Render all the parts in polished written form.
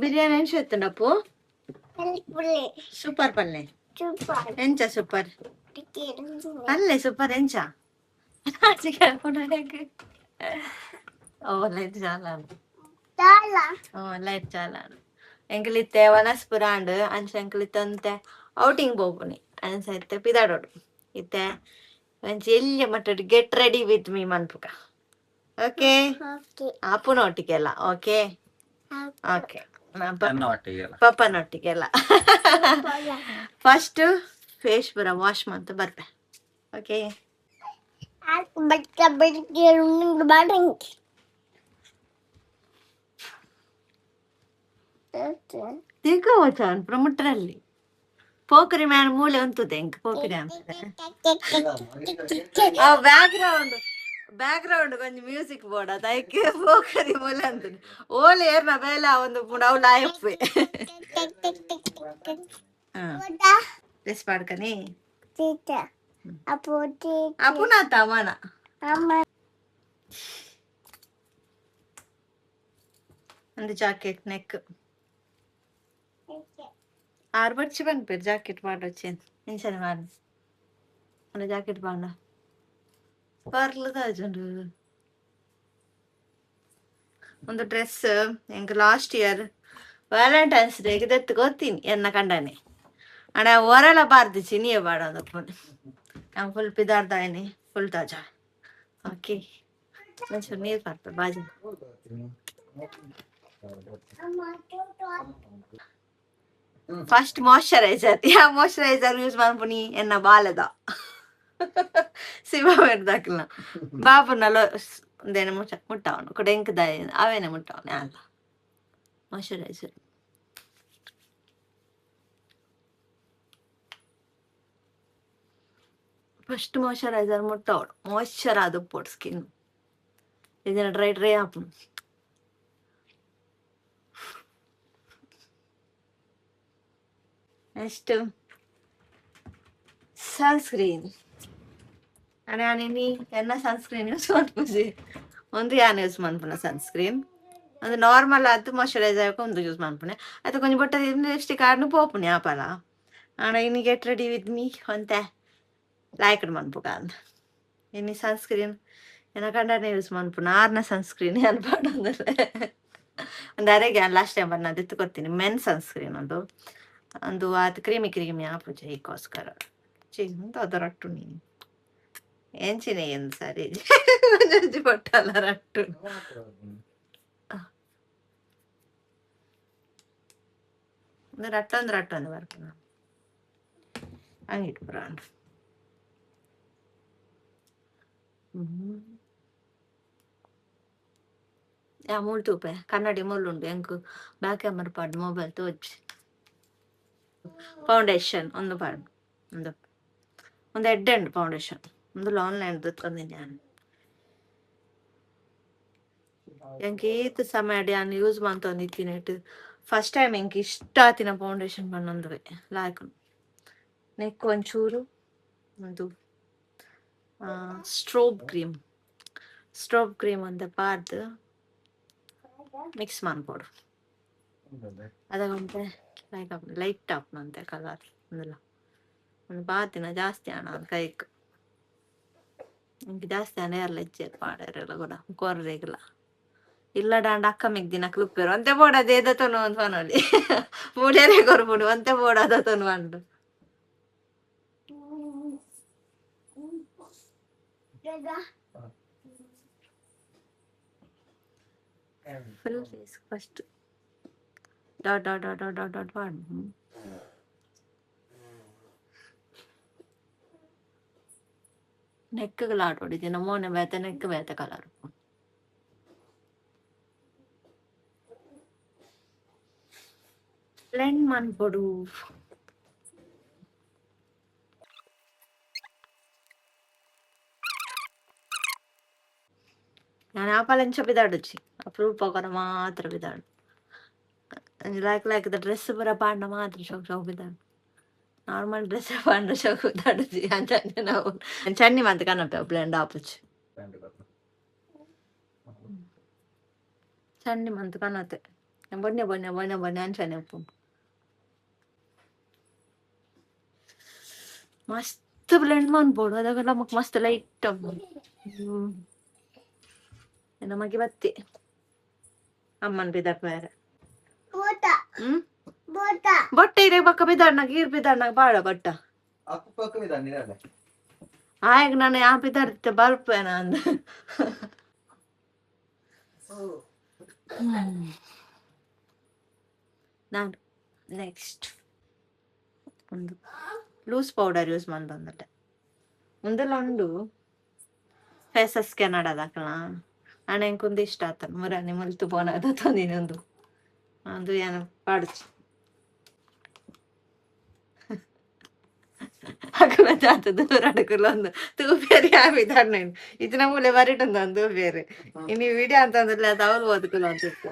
ಬಿರಿಯಾನಿ ಎಂಚ ಇತ್ತುಂಡಪ್ಪು? ಸೂಪರ್ ಪಲ್ಲೆ. ಎಂಚ ಸೂಪರ್ ಪಲ್ಲೆ? ಸೂಪರ್ ಎಂಚ? ಓ ಲೈಟ್ ಚಾಲ. ಓ ಲೈಟ್ ಚಾಲ. ಎಂಕಲಿತ್ತೆ ವನಸ್ಪುರ ಆಂಡ್. ಅಂಚ ಎಂಕಲಿತ್ತೆ ಒಂತೆ ಔಟಿಂಗ್ ಪೋಪುನಿ. ಅಂಚ ಇತ್ತೆ ಪಿದಾಡೋಡು. ಇತ್ತೆ ಒಂಜಿ ಎಲ್ಯ ಮಟ್ಟಡ್ ಗೆಟ್ ರೆಡಿ ವಿತ್ ಮೀ ಮನ್ಪುಗ. ಓಕೆ, ಅಪ್ಪುನೊಟ್ಟಿಗೆಲ್ಲ. ಓಕೆ ಓಕೆ, ಪಪ್ಪನೊಟ್ಟಿಗೆಲ್ಲ. ಫಸ್ಟ್ ಫೇಸ್ ಪೂರ ವಾಶ್ ಮಂತ್ ಬರ್ಪೆ. ಓಕೆ. ತಿಳ್ಕೋವಚಾನ್ ಪ್ರಮುಟ್ರಲ್ಲಿ ಪೋಕರಿ ಮ್ಯಾನ್ ಮೂಲೆ ಉಂತುದೆ ಎಂಕ್ ಪೋಕರಿ. ಆ ಬ್ಯಾಕ್ ಗ್ರೌಂಡ್, ಬ್ಯಾಕ್ ಗ್ರೌಂಡ್ ಕೊಂಚ ಮ್ಯೂಸಿಕ್ ಬೋರ್ಡ್ ಅದ. ಐಕ್ ಪೋಕರಿ ಮೂಲೆ ಅಂತೀನಿ. ಓಲೆ ಏರ್ನ ಬೇಲೆ ಒಂದು ಪುಂಡ ಅವು ಲಾಯಪ್ಪೆ. ಡ್ರೆಸ್ ಪಾಡ್ಕನಿ. ಅಪುನಾತ ಅಮನ ಒಂದು ಜಾಕೆಟ್ ನೆಕ್ ಆರು ಬಡ್ಚಿ ಪನ್ಪೇರು. ಜಾಕೆಟ್ ಪಾಡೊಚ್ಚಿ ಇಂಚನೆ ಮಾಡಿ. ಒಂದು ಜಾಕೆಟ್ ಪಾಂಡ ಪರ್ಲು ತಾಜುಂಡು. ಒಂದು ಡ್ರೆಸ್ ಎಂಕ್ ಲಾಸ್ಟ್ ಇಯರ್ ವ್ಯಾಲೆಂಟೈನ್ಸ್ ಡೇಗೆ ದೆತ್ತು ಗೊತ್ತೀನಿ ಎನ್ನ ಕಂಡನೆ. ಅಡ ಹೊರಲ ಬಾರ್ದಿಚಿ ನೀಯೇ ಬಾಡೋದಪ್ಪು. ನಾನು ಫುಲ್ ಪಿದಾರ್ದಾಯನಿ, ಫುಲ್ ತಾಜಾ. ಓಕೆ, ಒಂಚೂರು ನೀರು ಪಾಡ್ಪ ಬಾಜಿ. First moisturiser. ಯಾ ಮಾಯಶ್ಚರೈಸರ್ ಯೂಸ್ ಮನ್ಪುನಿ ಎನ್ನ ಬಾಲೆದ ಸಿಬ ದಾಕಲ್ನ ಬಾಬುನಲ ಉಂದೇನೆ ಮುಟ್ಟ ಮುಟ್ಟಾವನು ಕುಡ ಎಂಕ್ ದಾಯ ಅವೇನೆ ಮುಟ್ಟಾವನೆ ಅಲ್ಲ. ಮಾಯಶ್ಚರೈಸರ್ ಫಸ್ಟ್ ಮಾಯಶ್ಚರೈಸರ್ ಮುಟ್ಟಾವಡು. ಮಾಯ್ಶ್ಚರ್ ಆದುಪ್ಪೊಡು ಸ್ಕಿನ್. ಇದನ್ನ ಡ್ರೈ ಡ್ರೈ ಆಪುಂಡು. Next sunscreen. ಅರೆ ಇನಿ ಎನ್ನ ಸನ್ಸ್ಕ್ರೀನ್ ಯೂಸ್ ಮನ್ಪುಜಿ. ಒಂದು ಯಾನ್ ಯೂಸ್ ಮನ್ಪುನ ಸನ್ಸ್ಕ್ರೀನ್ ಒಂದು ನಾರ್ಮಲ್ ಆದ್ ಮಾಯಶ್ಚರೈಸರ್ ಒಂದು ಯೂಸ್ ಮನ್ಪುನೆ. ಅತ್ತ ಕೊಂಚ ಬೊಟ್ಟ ಲಿಪ್ಸ್ಟಿಕ್ ಆಡ್ನು ಪೋಪುನಿ ಆಪಲ. ಆಂಡ ಇನಿ ಗೆಟ್ ರೆಡಿ ವಿತ್ ಮೀ ಒಂತೆ ಲಾಯ್ಕ್ ಮನ್ಪುಗ ಅಂದ್ ಇನಿ ಸನ್ಸ್ಕ್ರೀನ್ ಎನ್ನ ಕಂಡನೆ ಯೂಸ್ ಮನ್ಪುನ. ಆರ್ನ ಸನ್ಸ್ಕ್ರೀನ್ ಯಾನ್ ಪಾಡೊಂದುಲ್ಲೆ. ಒಂದು ಅರೆಗೆ ಲಾಸ್ಟ್ ಟೈಮ್ ಬನ್ನ ದೆತ್ತ್ ಕೊರ್ತೀನಿ ಮೆನ್ ಸನ್ಸ್ಕ್ರೀನ್. ಒಂದು ಒಂದು ಆತ್ ಕ್ರೀಮಿ ಕ್ರೀಮಿ ಆಪುಜಿ. ಐಕೋಸ್ಕರ ಚಿ ಉಂದು ರಟ್ಟು ನೀನು ಎಂಚಿನ ಏನು ಸರಿ ಒಂಜೊಂಜಿ ಬೊಟ್ಟಲ ರಟ್ಟು. ಒಂದು ರಟ್ಟೊಂದು ರಟ್ಟೊಂದು ಬರ್ಪುನ ಅಂಗಿಟ್ ಪುರ. ಯಾ ಮೂಲು ತೂಪೆ ಕನ್ನಡಿ ಮುಲ್ಲುಂಡು. ಎಂಕ್ ಬ್ಯಾಕ್ ಕ್ಯಾಮರಾ ಪಾಡ್ ಮೊಬೈಲ್ ತೋಜಿ. ಫೌಂಡೇಶನ್ ಒಂದು ಪಾಡ್. ಒಂದು ಒಂದು ಎಡ್ಡೆ ಉಂಡು ಫೌಂಡೇಶನ್. ಒಂದು ಆನ್ಲೈನ್ ದೆತ್ತೊಂದಿನಿ ಯಾನ್. ಎಂಕ್ ಈತ್ ಸಮಯ ಯಾನ್ ಯೂಸ್ ಮಂತೊಂದಿತ್ತಿನೆಟ್ ಫಸ್ಟ್ ಟೈಮ್ ಎಂಕ್ ಇಷ್ಟ ಆತಿನ ಫೌಂಡೇಶನ್ ಪಂಡೊಂದುವೆ. ಲಾಯ್ಕ್ ನೆಕ್ ಒಂಚೂರು ಒಂದು ಸ್ಟ್ರೋಬ್ ಕ್ರೀಮ್, ಸ್ಟ್ರೋಬ್ ಕ್ರೀಮ್ ಒಂತೆ ಪಾಡ್ದ್ ಮಿಕ್ಸ್ ಮನ್ಪೊಡು. ಅದಾಗ ಒಂತೆ ಲೈಕ್ ಆಪುಂಡು, ಲೈಟ್ ಆಪುಂಡು ಒಂತೆ ಕಲರ್. ಉಂದುಲ ಒಂದು ಬಾತಿನ ಜಾಸ್ತಿ ಆಂಡ ಕೈಕ್. ಎಂಕ್ ಜಾಸ್ತಿ ಆಂಡ ಏರ್ಲ ಇಜ್ಜೆರ್ ಪಾಡೆರೆಲ ಕೂಡ ಕೊರ್ರೆಗ್ಲ. ಇಲ್ಲಡಾಂಡ ಅಕ್ಕ ಮೆಗ್ದಿನಕ್ಲು ಉಪ್ಪೆರ್. ಒಂತೆ ಬೋಡಾದ್ ಏದ ತೊನು ಅಂದ್ ಪನೊಲಿ. ಮೂಡ್ಯೆರೆ ಕೊರ್ಪುಂಡು. ಒಂತೆ ಬೋಡಾದ ತೊನು Pandu. Full face first dot dot dot dot dot dot ಪಾಡ್. ನೆಕ್ ಆಟೋಡಿದ್ದೆ ಮೋನೆ ಬೇತೆ, ನೆಕ್ ಬೇತೆ ಕಲರ್. ಬ್ಲೆಂಡ್ ಮನ್ಪೊಡು. ಯಾನ್ ಆಪಲ ಎಂಚ ಪಿದಾಡುಜಿ. ಅಪರೂಪ ಕೊರ ಮಾತ್ರ ಪಿದಾಡು. ಲಾಯ್ಕ್ ಲಾಯ್ಕ್ ದ ಡ್ರೆಸ್ ಪೂರ ಪಾಡ್ಂಡ ಮಾತ್ರ ಶೋಕ್ ಶೋಕ್ ಪಿದಾಡು. Normal dress ಪಾಡ್ಂಡ ಶೋಕ್ ಪಿದಾಡುಜಿ. ಅಂಚನೆ ನಾವು ಚನ್ನಿ ಮಂತ್ ಕನಪೆ ಬ್ಲೆಂಡ್ ಆಪುಜಿ. ಚಂಡಿ ಮಂತ್ ಕನತೆ. ಬೊನ್ನೆ ಬೊನ್ನೆ ಬೊನ್ನೆ ಬೊನ್ನೆ ಅಂಚನೆ ಉಪ್ಪು ಮಸ್ತ್ ಬ್ಲೆಂಡ್ ಮನ್ಪೊಡು ಅದಾಗ ನಮಕ್ ಮಸ್ತ್ ಲೈಟ್ ನಮಗೆ ಬತ್ತಿ ಅಮ್ಮನ್ ಬಿದರ್ ಬೊಟ್ಟೆ ಇರೆ ಬಕ್ಕ ಬಿದಾಡ್ನಾಗ ಈರ್ ಬಿದಾಡ್ನಾಗ ಬಾಳ ಬಟ್ಟ ಆಯಗ್ ನಾನು ಯಾ ಬಿದಾಡ್ತೆ ಬರ್ಪೇನ ಅಂದ. ನಾನು ನೆಕ್ಸ್ಟ್ ಒಂದು ಲೂಸ್ ಪೌಡರ್ ಯೂಸ್ ಮಂತೊಂದುಲ್ಲೆ ಉಂದೆಲ ಉಂಡು ಫೇಸಸ್ ಕೆನಡಾದಕಲ ಆಂಡ ಎಂಕ್ ಉಂದು ಇಷ್ಟ ಆತಂಡ್ ಮುರಾನಿ ಮುಲ್ತು ಪೋನಗ ದೆತೊಂದಿನಿ ಉಂದು ಉಂದು ಯಾನ್ ಪಾಡುಜಿ ಅಕುಲ ಜಾತ ದೂರಡ್ ಕುಲೊಂದು ತೂಪೆರ್ ಯಾನ್ ಪಿದಾಡ್ನೆನ್ ಇತ್ತಿನ ಮೂಲೆ ಬರಿಟ್ ಉಂತೊಂದು ತೂಪೆರ್ ಇನಿ ವಿಡಿಯೋ ಅಂತಂದುಲ್ಲೆ ಅತ್ ಅವ್ಲು ಪೋದು ಕುಲೊಂದಿತ್ತ.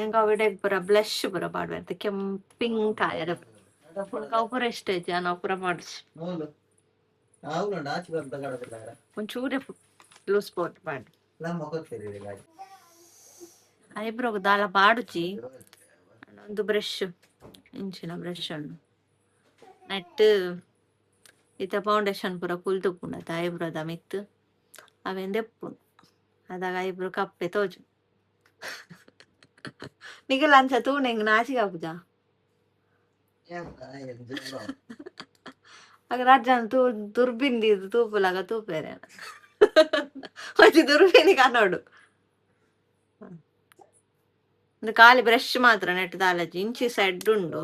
ಎಂಕ್ ಅವಿಡೆ ಪೂರ ಬ್ಲಶ್ ಪೂರ ಪಾಡ್ವೆರ್ ಕೆಂಪು ಪಿಂಕ್ ಆಯೆರೆ ಅವು ಪೂರ ಇಷ್ಟ ಇಜ್ಜಿ ಯಾನ್ ಅವು ಪೂರ ಪಾಡುಜಿ ಒಂಚೂರೆ ಲೂಸ್ ಪೌಡರ್ ಪಾಡ್ ಐಬ್ರೋಗ್ ದಾಲ ಪಾಡುಜಿ ಒಂದು ಬ್ರಷ್ ಇಂಚಿನ ಬ್ರಷ್ ಉಂಡು ನೆಟ್ ಇತ್ತೆ ಫೌಂಡೇಶನ್ ಪೂರ ಕುಲ್ದುಪ್ಪುಂಡು ಅತ ಐಬ್ರೋದ ಮಿತ್ತ್ ಅವೆನ್ ದೆಪ್ಪುನು ಅದಾಗ ಐಬ್ರೋ ಕಪ್ಪೆ ತೋಜುಂಡು ನಿಕುಲು ಅಂಚ ತೂಂಡ ಎಂಕ್ ನಾಚಿಕೆ ಆಪುಜ ಅಗ ರಡ್ಡ್ ತೂ ದುರ್ಬಿನ್ ದೀದ್ ತೂಪುಲಗ ತೂಪೆರ್ ಯಾನ್ ಒಂಜಿ ದುರ್ಬಿನ್ ಕನೊಡು ಉಂದು ಖಾಲಿ ಬ್ರಷ್ ಮಾತ್ರ ನೆಟ್ ದಾಲಜಿ ಇಂಚಿ ಸೈಡ್ ಉಂಡು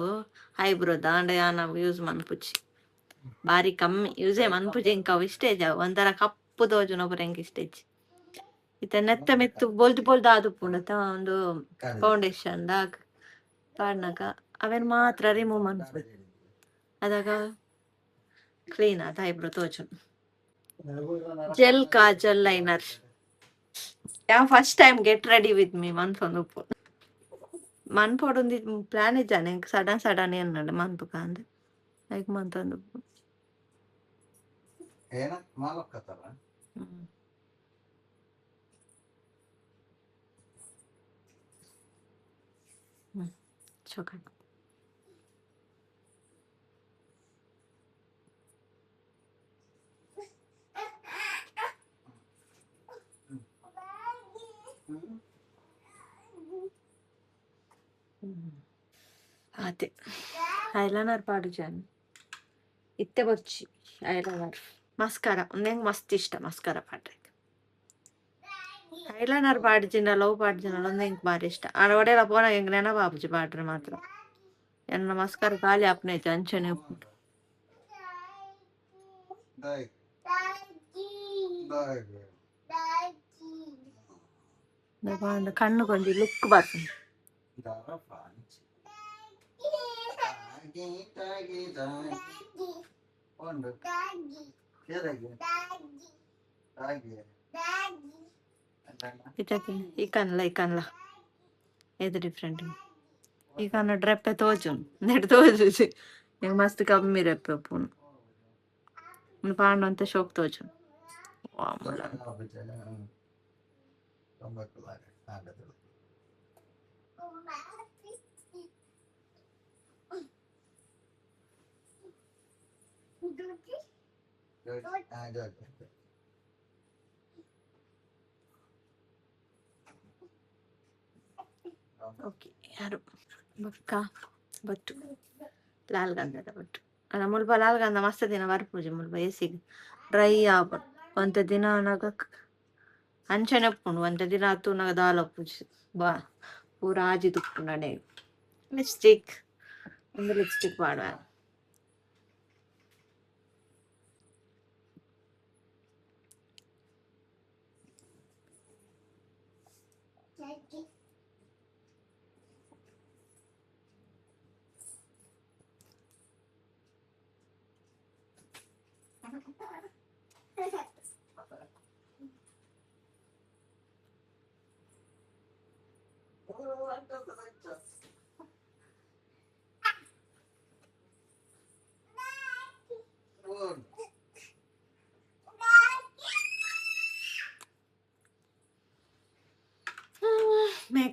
ಐಬ್ರೋದ ಆಂಡ ಯಾನ್ ಅವು ಯೂಸ್ ಮನ್ಪುಜಿ ಬಾರಿ ಕಮ್ಮಿ ಯೂಸೇ ಮನ್ಪುಜಿ ಎಂಕ್ ಅವು ಇಷ್ಟ ಇಜ್ಜಿ ಅವು ಒಂಥರ ಕಪ್ಪು ತೋಜುನ ಪೂರ ಎಂಕ್ ಇಷ್ಟ ಇಜ್ಜಿ ಇತ್ತೆ ನೆತ್ತ ಮಿತ್ತ್ ಬೊಲ್ದು ಬೊಲ್ದು ಆದುಪ್ಪುಂಡು ಅತ ಉಂದು ಫೌಂಡೇಶನ್ ದ ಪಾಡ್ನಗ ಅವೆನ್ ಮಾತ್ರ ರಿಮೂವ್ ಮನ್ಪುನು ಅದಗ ಕ್ಲೀನ್ ಆದ್ ಐಬ್ರೋ ತೋಜುಂಡು ಜೆಲ್ ಕಾಜಲ್ ಲೈನರ್ ಯಾನ್ first time get ready with me ಮನ್ಪೊಂದುಪ್ಪು ಮನ್ಪೊಡುಂದು ಪ್ಲಾನ್ ಇಜ್ಜಾಂಡ್ ಎಂಕ್ ಸಡನ್ ಸಡನ್ ಎನ್ನಂಡ್ ಮನ್ಪುಗ ಅಂದ್ ಐಕ್ ಮಂತೊಂದುಪ್ಪು. ಶೋಕಾಂಡ್. ಆತೆ ಐಲೈನರ್ ಪಾಡುಜಿ ಇತ್ತೆ ಬೊರ್ಚಿ ಐಲೈನರ್ ಮಸ್ಕಾರ ಉಂದು ಎಂಕ್ ಮಸ್ತ್ ಇಷ್ಟ ಮಸ್ಕಾರ ಪಾಡ್ರೆ ಐಲೈನರ್ ಪಾಡ್ಜಿಂಡಲ ಅವು ಪಾಡ್ಜಿಂಡಲ ಉಂದು ಎಂಕ್ ಬಾರಿ ಇಷ್ಟ ಆಂಡ ಒಡೆಲ ಪೋನಗ ಎಂಕ್ ನೆನಪಾಪುಜಿ ಪಾಡ್ರೆ ಮಾತ್ರ ಎನ್ನ ಮಸ್ಕಾರ ಖಾಲಿ ಆಪುನ ಇಜ್ಜಿ ಅಂಚನೆ ಉಪ್ಪುಂಡು. ಪಾಂಡ ಕಣ್ಣು ಕೊಂಜಿ ಲುಕ್ ಬರ್ಪುಂಡು. ಇತ್ತಕ್ಕೆ ಈ ಕಣ್ಲ ಈ ಕಣ್ಲ ಏತ್ ಡಿಫ್ರೆಂಟ್ ಈ ಕಣ್ಣು ರೆಪ್ಪೆ ತೋಜುಂಡು ನೆಟ್ ತೋಜುಜಿ ಎಂಕ್ ಮಸ್ತ್ ಕಮ್ಮಿ ರೆಪ್ಪೆ ಉಪ್ಪುಂಡು ಉಂದು ಪಾಂಡ ಒಂತೆ ಶೋಕ್ ತೋಜುಂಡು ವಾಮುಲ. ಓಕೆ ಯಾರು ಬೊಕ್ಕ ಬೊಟ್ಟು ಲಾಲ್ ಗಂಧದ ಬೊಟ್ಟು ಅಲ್ಲ ಮುಲ್ಪ ಲಾಲ್ ಗಂಧ ಮಸ್ತ್ ದಿನ ಬರ್ಪುಜಿ ಮುಲ್ಪ ಏಸಿಗ್ ಡ್ರೈ ಆಪುಂಡು ಒಂತೆ ದಿನ ಆನಗ ಅಂಚನೆ ಉಪ್ಪುಂಡು ಒಂತೆ ದಿನ ತೂನಗ ದಾಲ ಉಪ್ಪುಜಿ ಬಾ ಪೂರ ಆಜಿದ್ ಉಪ್ಪುಂಡು ಅಡೆಗ್ ಲಿಪ್ಸ್ಟಿಕ್ ಒಂದು ಲಿಪ್ಸ್ಟಿಕ್ ಪಾಡುವ.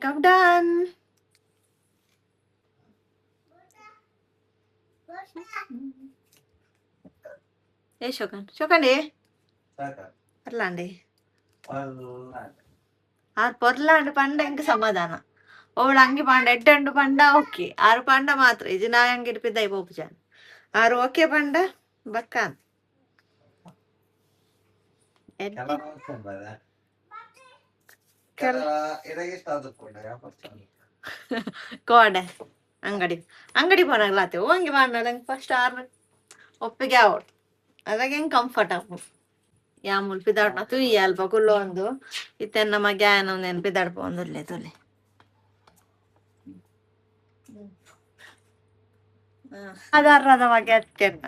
Makeup done. ఏ ಶೋಕನ್ ಶೋಕಂಡಿ ಪರ್ಲಾಂಡಿ ಆರು ಪೊರ್ಲಾಂಡ್ ಪಂಡ ಎಂಕ್ ಸಮಾಧಾನ. ಓಳು ಅಂಗಿ ಪಂಡ ಎಡ್ಡಂಡು ಪಂಡ ಓಕೆ, ಆರು ಪಂಡ ಮಾತ್ರ ಇಜಿ ನಾ ಅಂಗಿ ಪಿದೈ ಪೋಪುಜಾನ್. ಆರು ಓಕೆ ಪಂಡ ಬಕ್ಕಾನ್. ಕೋಡೆ ಅಂಗಡಿ ಅಂಗಡಿ ಪೋನಾಗ್ಲಾತೆ ಓ ಅಂಗಿ ಪಂಡ ಫಸ್ಟ್ ಆರು ಒಪ್ಪಿಗೆ ಆವಡ್ ಅದಾಗ ಹೆಂಗ್ ಕಂಫರ್ಟ್ ಆಪು. ಯಾ ಮುಲ್ ಪಿದಾಡ್ನ ತುಯಿ ಅಲ್ಪ ಕುಲ್ಲೊಂದು ಇತ್ತೆ ನಮ್ಮ ಗ್ಯಾನ ಒಂದೇನು ಪಿದಾಡ್ಪ ಒಂದುಲ್ಲೆ ತುಲೆ. ಅದಾರದ ಮಗೆ ಅತ್ತೆನ್ನ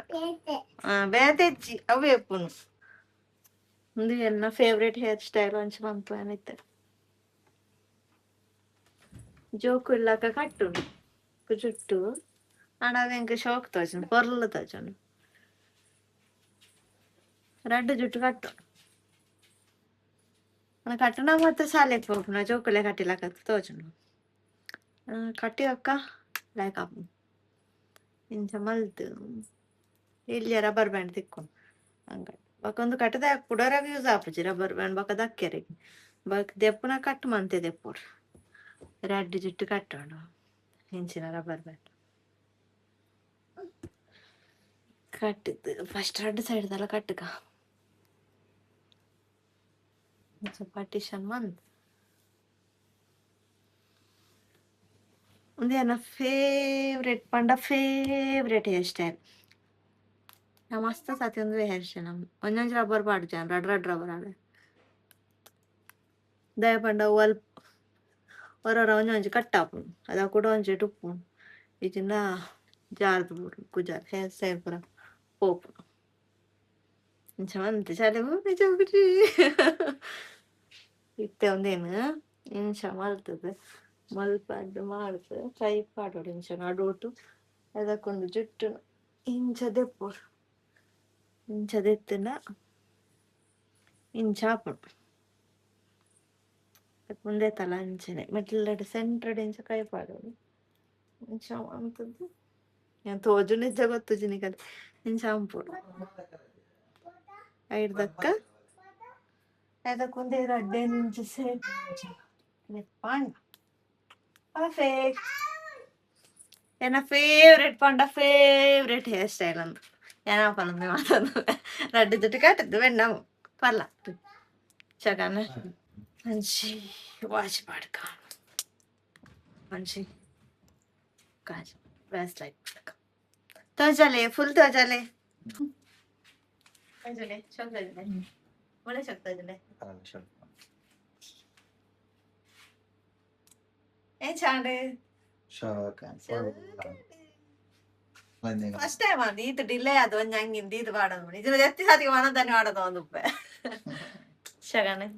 ಬೇತೆ ಹೆಚ್ಚಿ ಅವು ಎಪ್ಪುನು ಒಂದು ಎನ್ನ ಫೇವ್ರೇಟ್ ಹೇರ್ ಸ್ಟೈಲ್ ಅಂಚ ಮನ್ಪುವನಿತ್ತೆ. ಜೋಕು ಇಲ್ಲಕ ಕಟ್ಟುಂಡು ಜುಟ್ಟು ಆಂಡ ಅವು ಎಂಕ್ ಶೋಕ್ ತೋಜುಂಡು ಪೊರ್ಲು ತೋಜುಂಡು. ರಡ್ಡ್ ಜುಟ್ಟು ಕಟ್ಟು ಕಟ್ಟುನ ಮಾತ್ರ ಶಾಲೆಗ್ ಪೋಪುನ ಜೋಕುಲೆ ಕಟ್ಟಿಲಕ ತೋಜುಂಡು. ಕಟ್ಟಿ ಅಕ್ಕ ಲೈಕ್ ಆಪುಂಡು ಇಂಚ ಮಲ್ತ್ ಎಲ್ಯ ರಬ್ಬರ್ ಬ್ಯಾಂಡ್ ತಿಕ್ಕೊಂಡು ಅಂಗಡಿ ಬೊಕ ಉಂದು ಕಟ್ಟದ ಕುಡೊರಗ್ ಯೂಸ್ ಆಪುಜಿ ರಬ್ಬರ್ ಬ್ಯಾಂಡ್ ಬೊಕ ದಕ್ಕೆರೆಗ್ ಬೊಕ ದೆಪ್ಪುನ ಕಟ್ ಮಂತೆ ದೆಪ್ಪೊಡು. ರಡ್ಡ್ ಜುಟ್ಟು ಕಟ್ಟೋಡು ಇಂಚಿನ ರಬ್ಬರ್ ಬ್ಯಾಂಡ್ ಕಟ್ಟಿದ್ದು ಫಸ್ಟ್ ರಡ್ಡ್ ಸೈಡ್ ದಲ ಕಟ್ಟುಗ ಪಾರ್ಟಿಷನ್ ಮಂತ್. ಉಂದು ಎನ್ನ ಫೇವ್ರೇಟ್ ಪಂಡ ಫೇವ್ರೇಟ್ ಹೇರ್ ಸ್ಟೈಲ್. ನಾ ಮಸ್ತ್ ಸತಿ ಉಂದುವೆ ಹೇರ್ ಸ್ಟೈಲ್. ಒಂಜೊಂಜಿ ರಬ್ಬರ್ ಪಾಡುಜಿ ರಡ್ಡ್ ರಡ್ಡ್ ರಬ್ಬರ್ ಆಡೆ ದಾಯೆ ಪಂಡ ಅಲ್ಪ ಒರ ಒರ ಒಂಜೊಂಜಿ ಕಟ್ ಆಪುಂಡು ಅದ ಕುಡ ಒಂಜಿ ಉಪ್ಪುಂಡು ಇಜ್ಜಿಂಡ ಜಾರ್ದ್ ಬೂರುಂಡು ಕುಜಾಲ್ ಹೇರ್ ಸ್ಟೈಲ್ ಪೂರ ಪೋಪುಂಡು. ಇಂಚ ಮಂತ್ ಶಾಲೆ ಪೋಪುನಿ ಜೋಕುಲು. ಇತ್ತೆ ಉಂದೇನು ಇಂಚ ಮಲ್ತುದು ಮಲ್ಪದ್ದು ಮಾಡ್ದು ಕೈ ಪಾಡೊಡು ಇಂಚ ನಡುಟು ಅದಕ್ಕೊಂದು ಜುಟ್ಟುನು ಇಂಚ ದೆಪ್ಪೊಡು. ಇಂಚ ದೆತ್ತುಂಡ ಇಂಚ ಆಪುಂಡು. ಉಂದೆತಲ ಅಂಚನೆ ಮಿಡ್ಲ್ ಸೆಂಟರ್ಡ್ ಇಂಚ ಕೈ ಪಾಡೊಡು ಇಂಚ ಮಂತುದು ಯಾನ್ ತೋಜುಂಡ ಇಜ್ಜ ಗೊತ್ತುಜ್ಜಿ ನಿಕಲೆ ಇಂಚ ಮನ್ಪೊಡು. ಐಡ್ದಕ್ಕ ಅದಕ್ಕೊಂದು ರಡ್ಡೆ ಇಂಚ ಸೆಟ್ ಪಾಂಡ ಪರ್ಫೆಕ್ಟ್. ಎನ್ನ ಫೇವ್ರೇಟ್ ಪಂಡ ಫೇವ್ರೇಟ್ ಹೇರ್ ಸ್ಟೈಲ್ ಅಂದು ಏನ ಪನೊಂದು ಮಾತೊಂದು ರಡ್ಡ್ ಜುಟ್ಟು ಕಟ್ಟುದು ಬೆಂಡ ಪರ್ಲ ಚಗನ ಮಂಚಿ ವಾಚ್ ಪಾಡ್ಕ ಮಂಚಿ ಕಾಜ್ ಬ್ರಾಸ್ಲೆಟ್ ಪಾಡ್ಕ ತೋಜಲೆ ಫುಲ್ ತೋಜಲೆ ತೋಜಲೆ ಶೋಕ್ ತೋಜಲೆ ಒಳ್ಳೆ ಶೋಕ್ ತೋಜಲೆ ಏ ಚಾಂಡ್ ಫಸ್ಟ್ ಟೈಮ್ ಅದು ಈತ ಡಿಲೇ ಅದು ಒಂಜಿ ಅಂಗಿಂದ ಈತ್ ಪಾಡೋದು ಇದನ್ನ ಎತ್ತಿ ಸಾತಿಗೆ ಮನದಾನಿ ಮಾಡೋದು ಒಂದು ಉಪ್ಪೆ ಶಗನೆ.